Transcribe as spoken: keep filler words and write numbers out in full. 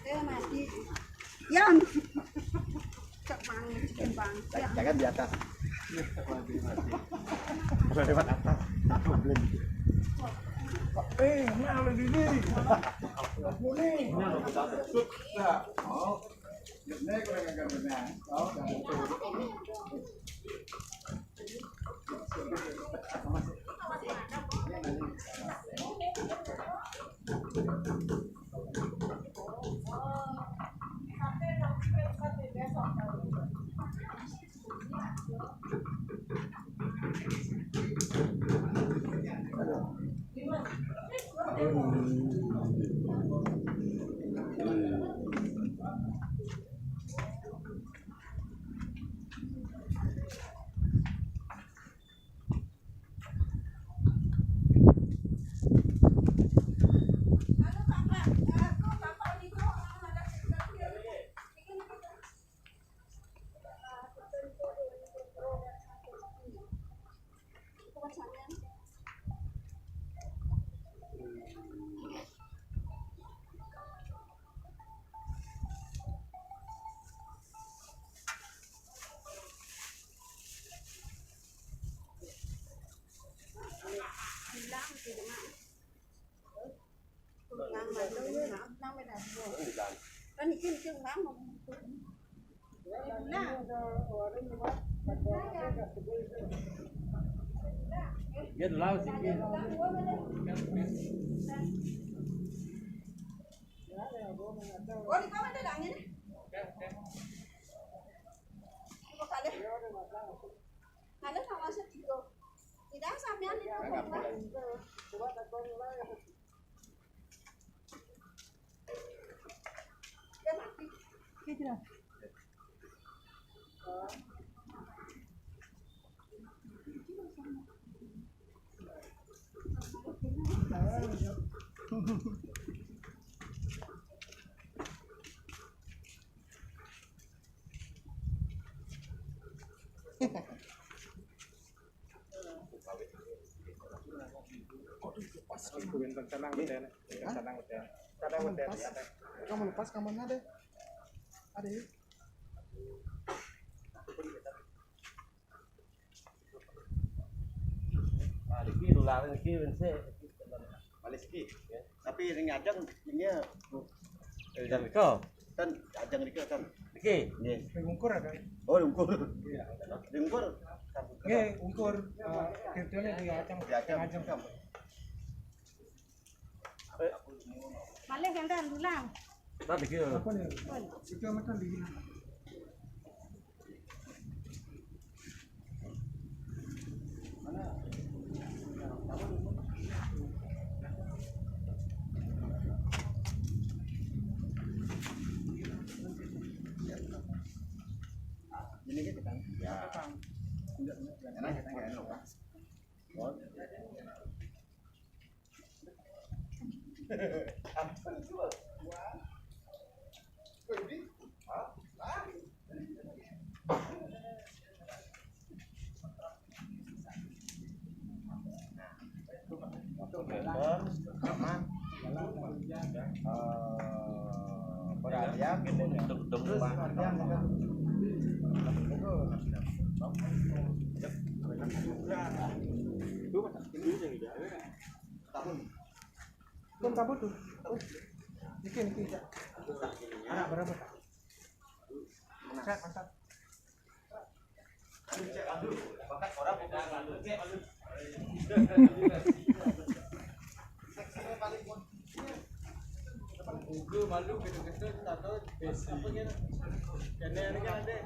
Eh, mati. Yang. Cak mangan, cikin bang. Yang. Jangan di atas. Udah lewat atas. Aku belum. Eh, nah, lu di sini. Aku nih. Nah, lu kita tutup. Nah, oh. Ini kurang agak benar. Oh, jangan tutup. Tenang, tenang, tenang. Kamu lepas kamarnya deh. Ada ya? Nah, niki nular niki, Win, sik. Balik iki. Tapi ning ajeng jenenge Eh, dan niko. Ten ajeng niki, ten. Niki. Nggih. Ning ungkur ya, kan? Oh, ungkur. Iya. Ning ungkur. Nggih, ungkur. Eh, gedene di ajeng. Di ajeng. Ajeng. Malih enten dulang. Nah, niki. Apa nih? Itu amat kan di Ini kita kan? Ya. Enggak, enggak, enggak. Enak, enak, enak, Pak. Perhatian, untuk, untuk perubahan. Pun kabut tuh. Niki, niki, Cak. Anak berapa, Kak? Cak, mantap. Malu gitu-gitu, tahu besi. Kene ini kan ada.